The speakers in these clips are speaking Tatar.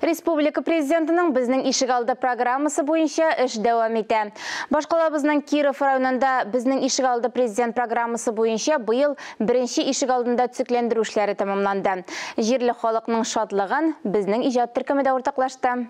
Республика Президентының «Безнең ишегалды» программасы буенча эш дәвам итә. Башкалабызның Киров районында «Безнең ишегалды» президент программасы буенча быел беренче ишегалдында төзекләндерү эшләре тәмамланды. Җирле халыкның шатлыгын безнең иҗат төркеме дә уртаклашты.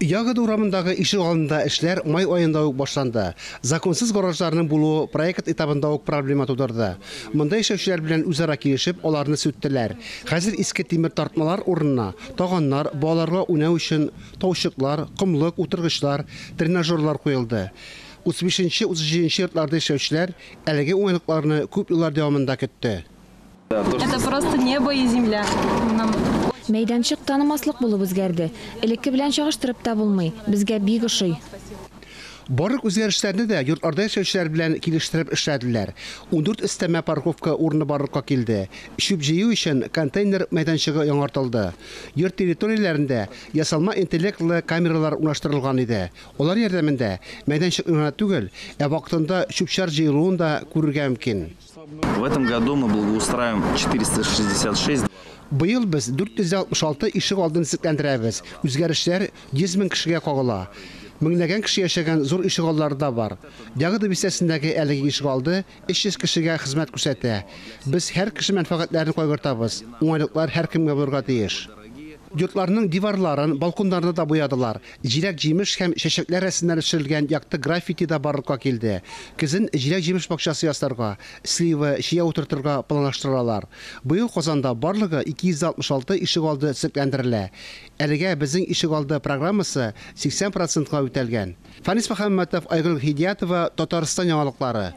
Ягода урамындагы ишегалдында эшләр май аенда ук башланды. Законсыз гаражларның булуы проект этабында ук проблема тудырды. Монда яшәүчеләр белән үзара килешеп, аларны сүттеләр. Хәзер иске тимер тартмалар урынына таганнар, балаларга уйнау өчен таучыклар, комлык, утыргычлар, тренажерлар куелды. 35-37 йортларда яшәүчеләр әлеге уңайлыкларны күп еллар дәвамында көтте. Это просто небо и земля. Нам Мәйданчык танымаслык булып үзгәрде. Элекке белән чагыштырып та булмый. Безгә бик ошый. Барлык үзгәрешләрне дә йортларда яшәүчеләр белән килештереп эшләделәр. 14 өстәмә парковка урыны барлыкка килде. Чүп җыю өчен контейнер мәйданчыгы яңартылды. Йорт территорияләрендә ясалма интеллектлы камералар урнаштырылган иде. Алар ярдәмендә мәйданчыкны гына түгел, ә вакытында чүп-чар җыелуын да күрергә мөмкин. В этом году мы благоустраиваем 466. Быел без 466 ишегалдын төзекләндерәбез. Үзгәрешләр 100 мең кешегә кагыла. Меңләгән кеше яшәгән зур ишегаллары да бар. Ягода бистәсендәге әлеге ишегалды 300 кешегә хезмәт күрсәтә. Без һәр кеше мәнфәгатьләрен кайгыртабыз. Уңайлыклар һәркемгә булырга тиеш. Йортларның диварларын, балконнарны да буядылар. Җиләк-җимеш һәм чәчәкләр рәсемнәре төшерелгән якты граффити да барлыкка килде. Көзен җиләк-җимеш бакчасы ясарга, слива, чия утыртырга планлаштыралар. Быел Казанда барлыгы 266 ишегалды төзекләндерелә. Әлегә «Безнең ишегалды» программасы 80 процентка үтәлгән. Фанис Мөхәммәтов, Айгөл Һидиятова, Татарстан яңалыклары.